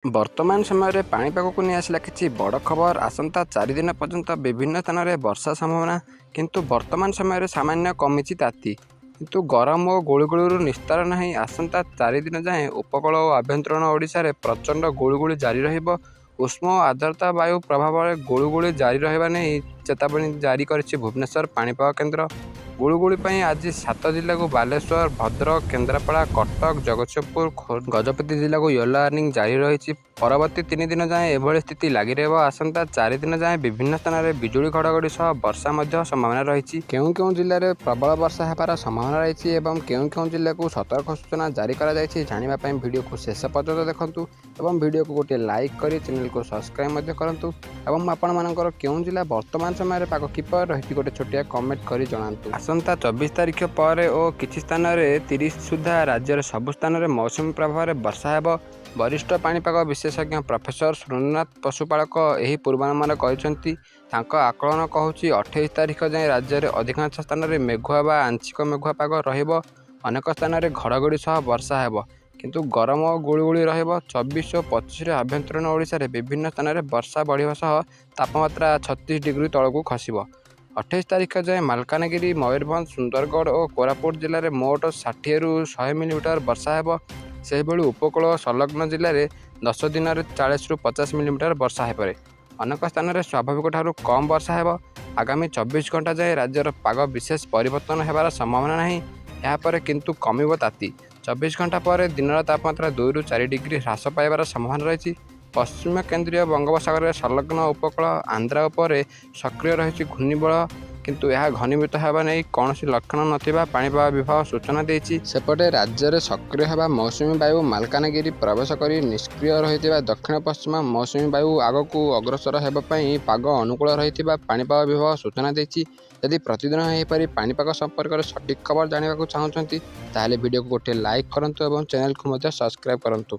ବର୍ତ୍ତମାନ ସମୟରେ ପାଣିପାଗକୁ ନେଇ ଆସିଲା କିଛି ବଡ଼ ଖବର। ଆସନ୍ତା 4 ଦିନ ପର୍ଯ୍ୟନ୍ତ ବିଭିନ୍ନ ସ୍ଥାନରେ ବର୍ଷା ସମ୍ଭାବନା, କିନ୍ତୁ ବର୍ତ୍ତମାନ ସମୟରେ ସାମାନ୍ୟ କମିଛି ତାତି, କିନ୍ତୁ ଗରମ ଓ ଗୁଳୁଗୁଳିରୁ ନିସ୍ତାର ନାହିଁ। ଆସନ୍ତା 4 ଦିନ ଯାଏଁ ଉପକୂଳ ଓ ଆଭ୍ୟନ୍ତରୀଣ ଓଡ଼ିଶାରେ ପ୍ରଚଣ୍ଡ ଗୁଳୁଗୁଳି ଜାରି ରହିବ। ଉଷ୍ମ ଓ ଆର୍ଦ୍ର ବାୟୁ ପ୍ରଭାବରେ ଗୁଳୁଗୁଳି ଜାରି ରହିବା ନେଇ ଚେତାବନୀ ଜାରି କରିଛି ଭୁବନେଶ୍ୱର ପାଣିପାଗ କେନ୍ଦ୍ର। ଗୁଳୁଗୁଳି ପାଇଁ ଆଜି 7 ଜିଲ୍ଲାକୁ ବାଲେଶ୍ୱର, ଭଦ୍ରକ, କେନ୍ଦ୍ରାପଡ଼ା, କଟକ, ଜଗତସିଂହପୁର, ଗଜପତି ଜିଲ୍ଲାକୁ ୟେଲୋ ୱାର୍ଣ୍ଣିଂ ଜାରି ରହିଛି। ପରବର୍ତ୍ତୀ 3 ଦିନ ଯାଏଁ ଏଭଳି ସ୍ଥିତି ଲାଗି ରହିବ। ଆସନ୍ତା 4 ଦିନ ଯାଏଁ ବିଭିନ୍ନ ସ୍ଥାନରେ ବିଜୁଳି ଘଡ଼ଘଡ଼ି ସହ ବର୍ଷା ମଧ୍ୟ ସମ୍ଭାବନା ରହିଛି। କେଉଁ କେଉଁ ଜିଲ୍ଲାରେ ପ୍ରବଳ ବର୍ଷା ହେବାର ସମ୍ଭାବନା ରହିଛି ଏବଂ କେଉଁ କେଉଁ ଜିଲ୍ଲାକୁ ସତର୍କ ସୂଚନା ଜାରି କରାଯାଇଛି ଜାଣିବା ପାଇଁ ଭିଡ଼ିଓକୁ ଶେଷ ପର୍ଯ୍ୟନ୍ତ ଦେଖନ୍ତୁ ଏବଂ ଭିଡ଼ିଓକୁ ଗୋଟିଏ ଲାଇକ୍ କରି ଚ୍ୟାନେଲକୁ ସବସ୍କ୍ରାଇବ୍ ମଧ୍ୟ କରନ୍ତୁ, ଏବଂ ଆପଣମାନଙ୍କର କେଉଁ ଜିଲ୍ଲା ବର୍ତ୍ତମାନ ସମୟରେ ପାଗ କିପରି ରହିଛି ଗୋଟେ ଛୋଟିଆ କମେଣ୍ଟ କରି ଜଣାନ୍ତୁ। ଆସନ୍ତା 24 ତାରିଖ ପରେ ଓ କିଛି ସ୍ଥାନରେ 30 ସୁଦ୍ଧା ରାଜ୍ୟର ସବୁ ସ୍ଥାନରେ ମୌସୁମୀ ପ୍ରଭାବରେ ବର୍ଷା ହେବ। ବରିଷ୍ଠ ପାଣିପାଗ ବିଶେଷଜ୍ଞ ପ୍ରଫେସର ସୁରେନ୍ଦ୍ରନାଥ ପଶୁପାଳକ ଏହି ପୂର୍ବାନୁମାନ କରିଛନ୍ତି। ତାଙ୍କ ଆକଳନ କହୁଛି, 28 ତାରିଖ ଯାଏଁ ରାଜ୍ୟରେ ଅଧିକାଂଶ ସ୍ଥାନରେ ମେଘୁଆ ବା ଆଂଶିକ ମେଘୁଆ ପାଗ ରହିବ। ଅନେକ ସ୍ଥାନରେ ଘଡ଼ଘଡ଼ି ସହ ବର୍ଷା ହେବ, କିନ୍ତୁ ଗରମ ଓ ଗୁଳୁଗୁଳି ରହିବ। 24 ଓ 25ରେ ଆଭ୍ୟନ୍ତରୀଣ ଓଡ଼ିଶାରେ ବିଭିନ୍ନ ସ୍ଥାନରେ ବର୍ଷା ବଢ଼ିବା ସହ ତାପମାତ୍ରା 36 ଡିଗ୍ରୀ ତଳକୁ ଖସିବ। 28 ତାରିଖ ଯାଏଁ ମାଲକାନଗିରି, ମୟୂରଭଞ୍ଜ, ସୁନ୍ଦରଗଡ଼ ଓ କୋରାପୁଟ ଜିଲ୍ଲାରେ ମୋଟ 60ରୁ 100 ମିଲିମିଟର ବର୍ଷା ହେବ। ସେହିଭଳି ଉପକୂଳ ଓ ସଂଲଗ୍ନ ଜିଲ୍ଲାରେ 10 ଦିନରେ 40ରୁ 50 ମିଲିମିଟର ବର୍ଷା ହୋଇପାରେ। ଅନେକ ସ୍ଥାନରେ ସ୍ୱାଭାବିକଠାରୁ କମ୍ ବର୍ଷା ହେବ। ଆଗାମୀ 24 ଘଣ୍ଟା ଯାଏଁ ରାଜ୍ୟର ପାଗ ବିଶେଷ ପରିବର୍ତ୍ତନ ହେବାର ସମ୍ଭାବନା ନାହିଁ। ଏହାପରେ କିନ୍ତୁ କମିବ ତାତି। 24 ଘଣ୍ଟା ପରେ ଦିନର ତାପମାତ୍ରା 2ରୁ 4 ଡିଗ୍ରୀ ହ୍ରାସ ପାଇବାର ସମ୍ଭାବନା ରହିଛି। ପଶ୍ଚିମ କେନ୍ଦ୍ରୀୟ ବଙ୍ଗୋପସାଗରରେ ସଂଲଗ୍ନ ଉପକୂଳ ଆନ୍ଧ୍ର ଉପରେ ସକ୍ରିୟ ରହିଛି ଘୂର୍ଣ୍ଣିବଳୟ, କିନ୍ତୁ ଏହା ଘନୀଭୂତ ହେବା ନେଇ କୌଣସି ଲକ୍ଷଣ ନଥିବା ପାଣିପାଗ ବିଭାଗ ସୂଚନା ଦେଇଛି। ସେପଟେ ରାଜ୍ୟରେ ସକ୍ରିୟ ହେବା ମୌସୁମୀ ବାୟୁ ମାଲକାନଗିରି ପ୍ରବେଶ କରି ନିଷ୍କ୍ରିୟ ରହିଥିବା ଦକ୍ଷିଣ ପଶ୍ଚିମ ମୌସୁମୀ ବାୟୁ ଆଗକୁ ଅଗ୍ରସର ହେବା ପାଇଁ ପାଗ ଅନୁକୂଳ ରହିଥିବା ପାଣିପାଗ ବିଭାଗ ସୂଚନା ଦେଇଛି। ଯଦି ପ୍ରତିଦିନ ଏହିପରି ପାଣିପାଗ ସମ୍ପର୍କରେ ସଠିକ୍ ଖବର ଜାଣିବାକୁ ଚାହୁଁଛନ୍ତି, ତାହେଲେ ଭିଡ଼ିଓକୁ ଗୋଟିଏ ଲାଇକ୍ କରନ୍ତୁ ଏବଂ ଚ୍ୟାନେଲକୁ ମଧ୍ୟ ସବସ୍କ୍ରାଇବ୍ କରନ୍ତୁ।